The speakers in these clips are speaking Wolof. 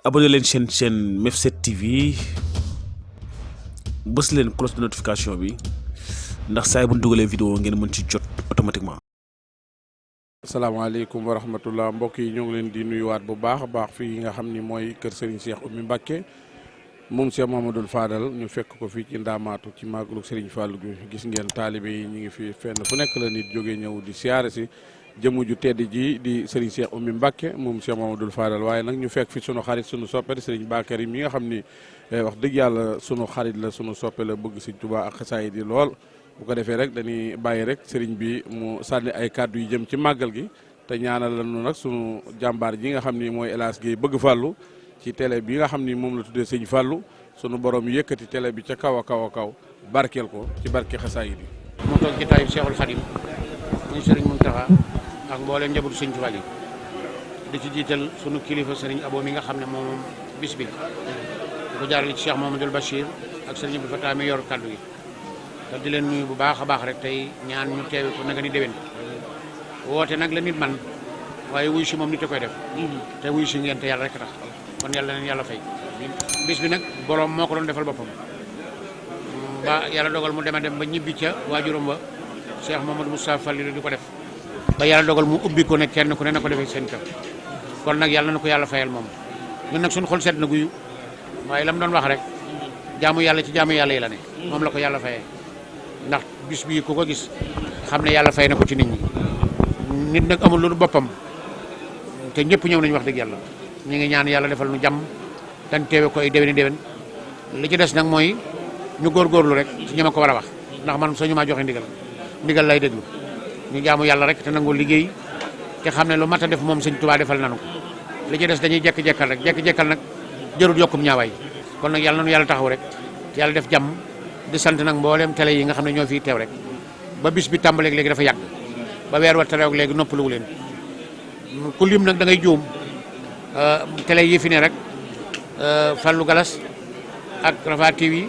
abonné leen chaîne Mef7 TV bës leen cloche de notification bi ndax saa bu ñu dugalee vidéo ngeen mën ci jot automatiquement. asalaamaaleykum wa rahmatullah mbokk yi ñoo ngi leen di nuyuwaat bu baax a baax fii nga xam ni mooy kër Serigne Cheikh Oumy Mbacké moom Cheikh Mouhamadoul Fadal ñu fekk ko fii ci Ndaamaatu ci màggalu Serigne Fallou gi gis ngeen taalibe yi ñu ngi fi fenn fu nekk la nit jógee ñëw di siyaare si jëmu ju tedd ji di Serigne Cheikh Oumy Mbacké moom Cheikh Mouhamadoul Fadal waaye nag ñu fekk fi sunu xarit sunu soppe Serigne Bakary mi nga xam ni wax dëgg yàlla sunu xarit la sunu soppe la bëgg Serigne Touba ak xasaayid yi lool. bu ko defee rek dañuy bàyyi rek sëriñ bi mu sànni ay kàddu yu jëm ci màggal gi te ñaanal lañu nag sunu jàmbaar ji nga xam ni mooy El Hadj Guèye bëgg Fallou ci télé bi nga xam ni moom la tuddee sëñ Fallou sunu borom yëkkati télé bi ca kaw a kaw a kaw barkeel ko ci barke xasaayid yi. mu toog jotaayu Cheikhul Khadim muy sëriñ Mountakha ak mboolem njabootu sëñ Tuubaa yi di ci jiital sunu kilifa sëriñ Abo mi nga xam ne moom bis bi di ko jaarale ci Cheikh Mouhamadoul Bachir ak sëriñ Abdou Fatah mi yor kaddu yi. te di leen nuyu bu baax a baax rek tey ñaan ñu teewe ko nanga ni déwén woote nag la nit man waaye wuy si moom nit a koy def te wuy si ngeen te yàlla rek tax kon yàlla leen yàlla fay bis bi nag borom moo ko doon defal boppam ba yàlla dogal mu dem ba ñibbi ca waajuram ba Cheikh Mamadou Moustapha Fallilu di ko def ba yàlla dogal mu ubbi ko ne kenn ku ne na ko defee seen kër kon nag yàlla na ko yàlla fayal moom ñun nag suñu xol seet na guyu waaye la mu doon wax rek jaamu yàlla ci jaamu yàlla yi la ne moom la ko yàlla fayee ndax bis bii ku ko gis xam ne yàlla fay na ko ci nit ñi nit nag amul lu boppam te ñëpp ñëw nañu wax dëgg yàlla ñu ngi ñaan yàlla defal nu jàmm tan teewe ko ay déwéni déwén li ci des nag mooy ñu góorgóorlu rek ci ñama ko war a wax ndax man soo ñu maa joxe ndigal lay déglu ñu jaamu yàlla rek te nangoo liggéey te xam ne lu mat a def moom sëñ Tuubaa defal nanu ko li ci des dañuy jekk-jekkal rek jekk-jekkal nag jërul yokkum ñaawaay kon nag yàlla nanu yàlla taxaw rek yàlla def jàmm di sant nag mboolem télé yi nga xam ne ñoo fiy teew rek ba bis bi tàmbaleeg léegi dafa yàgg ba weer wa terew léegi noppaluwu leen ku lim nag da ngay juum télé yi fi ne rek Fallou Galas ak Rafa TV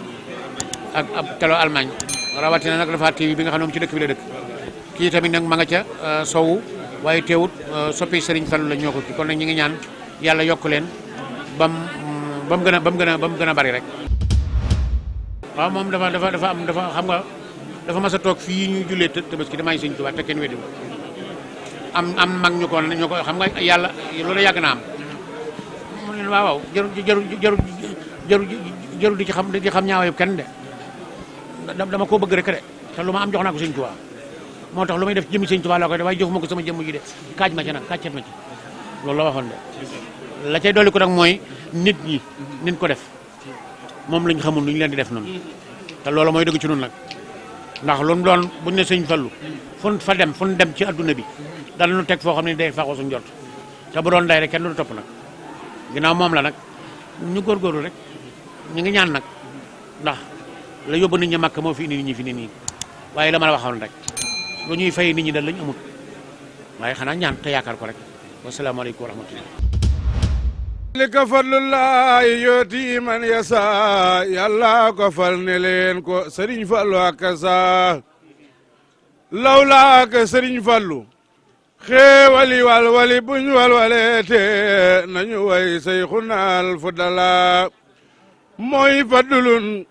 ak ab télé Allemagne rawatina nag Rafa TV bi nga xam ne moom ci dëkk bi la dëkk kii tamit nag ma nga ca sowu waaye teewut soppi Serigne Fallou la ñoo ko kii kon nag ñi ngi ñaan yàlla yokk leen ba mu gën a bari rek. waaw moom dafa xam nga dafa mas a toog fii ñuy jullee Tabaski damay sëñ Tuubaa te kenn weddi am mag ñu ko xam nga yàlla loolu yàgg na am mu ne waaw jarul di ci xam ñaawayu kenn de dama koo bëgg rek de te lu ma am jox naa ko sëñ Tuubaa moo tax lu may def jëmmi sëñ Tuubaa laa koy def waaye joxuma ko sama jëmm ji de kaaj ma ci nag kàccet ma ci loolu la waxoon de la cay dolli ko nag mooy nit ñi nin ko def moom lañ xamul lu ñu leen di def noonu te loolu mooy dëgg ci noonu nag ndax lu mu doon buñ ne sëñ Fallu fu ñu dem ci adduna bi dana nu teg foo xam ne day faxoo suñ jot te bu doon day rek kenn du topp nag ginnaaw moom la nag ñu góorgóorlu rek ñu ngi ñaan nag ndax la yóbbu nit ñi màkk moo fi indi nit ñi fi ne nii waaye la ma la waxoon rek lu ñuy fay nit ñi dal lañ amut waaye xanaa ñaan te yaakaar ko rek wasalaamaaleykum wa rahmatullah lika fadlullahi yooti man yasa yàlla ko fal ne leen ko Serigne Fallou ak sa lawla ak Serigne Fallou xéewali wali buñ walwaleete nañu way sayxunal fudala mooy fadlun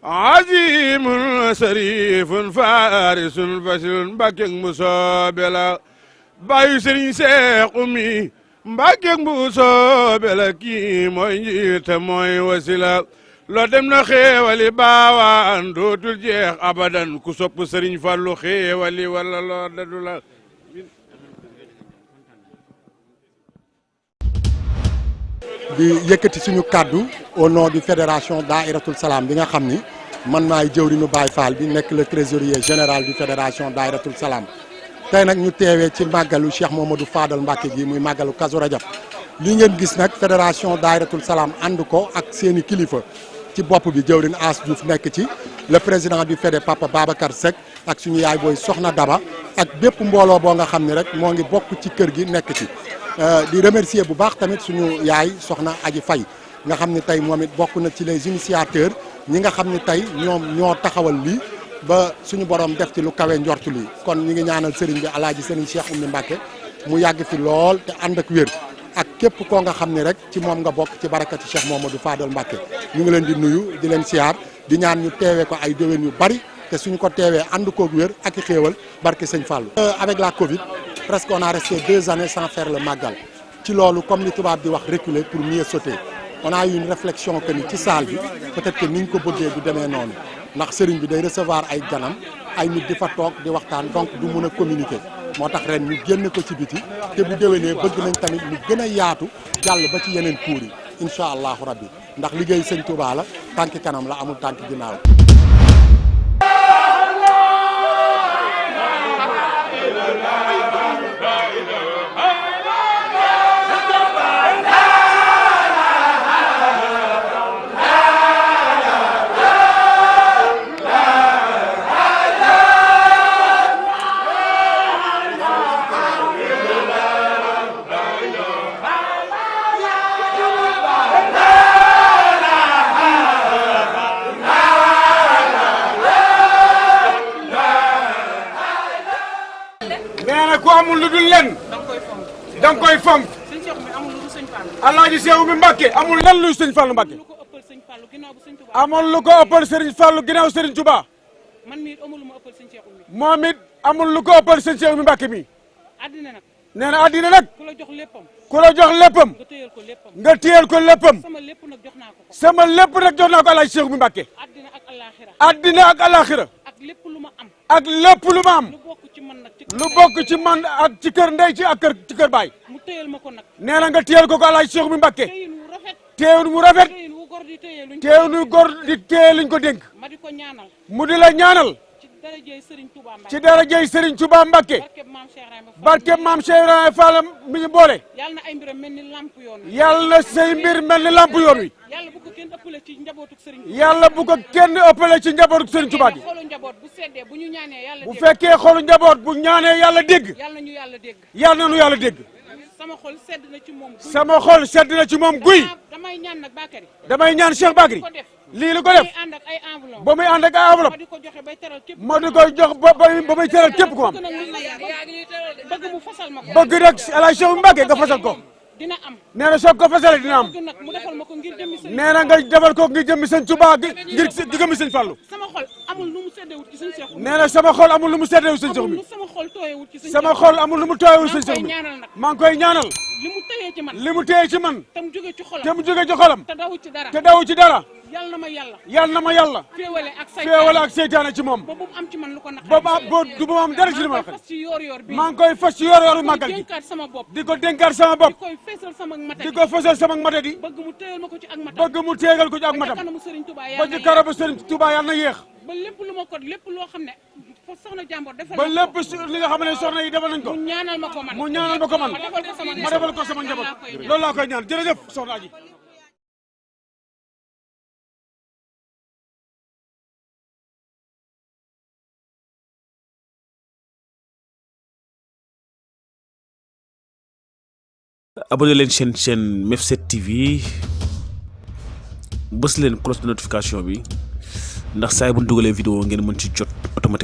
azimun sarifun farisun fasilun Mbacké mu soobe la bayu Serigne Cheikh Oumy Mbacké bu soobe la kii mooy njiite mooy wasila loo dem na xéewali baawaan dootul jeex abadan ku sopp Serigne Fallou xéewali wala loo dadu la di yëkkati suñu kàddu au nom du fédération Daïratul Salam bi nga xam ni man maay jëwriñu Baye Fall bi nekk le trésorier général du fédération Daïratul Salam tey nag ñu teewee ci màggalu Cheikh Mouhamadoul Fadal Mbacké gi muy màggalu Kazu Rajab li ngeen gis nag fédération Daïratul Salam ànd ko ak seeni kilifa ci bopp bi jëwriñ As Diouf nekk ci le président du fédé Papa Babacar Seck ak suñu yaay booy Soxna Daba ak bépp mbooloo boo nga xam ne rek moo ngi bokk ci kër gi nekk ci di remercier bu baax tamit suñu yaay Soxna Aji Faye nga xam ne tey moom it bokk na ci les initiateurs ñi nga xam ne tey ñoom ñoo taxawal lii ba suñu borom def ci lu kawe njortu lii kon ñi ngi ñaanal sëriñ bi alaaji sëriñ Cheikh Oumy Mbacké mu yàgg fi lool te ànd ak wér ak képp koo nga xam ne rek ci moom nga bokk ci barakati Cheikh Mamadou Fadal Mbacké ñu ngi leen di nuyu di leen siyaar di ñaan ñu teewee ko ay déwén yu bari te suñu ko teewee ànd koog wér ak i xéewal barke sëñ Fallou. Avec la Covid presque on a resté 2 années sans faire le Magal ci loolu comme li tubaab di wax reculer pour mieux sauter on a eu une réflexion que ni ci salle bi peut-être que niñ ko bëggee du demee noonu ndax sëriñ bi day recevoir ay ganam ay nit di fa toog di waxtaan donc du mun a communiquer moo tax ren ñu génn ko ci biti te bu déwénee bëgg nañ tamit mu gën a yaatu jàll ba ci yeneen cours yi incha allahu rabbi ndax liggéey sëñ Touba la tànki kanam la amul tànki ginnaaw. ku amul lu dul lenn danga koy fonk Alaaji Cheikh Oumy Mbacké amul lenn luy sëñ Fallou Mbacké amul lu ko ëppal Serigne Fallou ginnaaw Serigne Touba moom it amul lu ko ëppal sëñ Cheikh Oumy Mbacké mi nee na àddina nag ku la jox léppam nga téyel ko léppam sama lépp nag jox naa ko Alaaji Cheikh Oumy Mbacké àddina ak alaxira ak lépp lu ma am lu bokk ci man ak ci kër ndey ci ak kër ci kër baay nee na nga téyel ko Alaaji Cheikh Oumy Mbacké téewun mu rafet téewun góor di téye liñ ko dénk mu di la ñaanal ci darajey Serigne Touba Mbacké barke maam Cheikh Ibrahima Fall mi ñu boole yàlla na ay mbiram mel ni lamp yoon wi yàlla na say mbir mel ni lamp yoon wi yàlla bu ko kenn ëppale ci njabootu Serigne yàlla bu ko kenn ëppale ci njabootu Serigne Touba gi bu fekkee xolu njaboot bu ñaanee yàlla dégg yàlla na nu yàlla dégg sama xol sedd na ci moom guy sama xol sedd na ci moom guy damay ñaan nag Bakary damay ñaan Cheikh Bakary lii lu ko def ba muy ànd ak ay enveloppe ma di koy jox ba muy teral képp ku am bëgg nag Alaaji Cheikh Oumy Mbacké nga fasal ko nee na soo ko fasalee dina am nee na nga defal ko ngir jëmmi sëñ Touba ngir di gëmmi sëñ Fallou nee na sama xol amul lu mu seddewut sëñ Cheikh Oumy sama xol amul lu mu tooyewut sëñ Cheikh Oumy maa ngi koy ñaanal li mu téye ci man te mu jóge ci xolam te dawu ci dara yàlla na ma yàlla féewale ak seytaane ci moom ba du ma am dara ci li ma wax maa ngi koy fas ci yor-yoru màggal gi di ko dénkaat sama bopp di ko fësal sama matadi bëgg mu téegal ko ci ak matam ba ci karabu Serigne Touba yàlla na yéex ba lépp lu ma ko lépp loo xam ne soxna jàmbur defal ba lépp li nga xam ne soxna yi defal nañ ko mu ñaanal ma ko man ma defal ko sama njaboot loolu laa koy ñaan jërëjëf soxna Aji abonné leen chaîne MEF7 TV bës leen cloche de notification bi ndax saa yi bu ñu dugalee vidéo ngeen mën ci jot automatiquement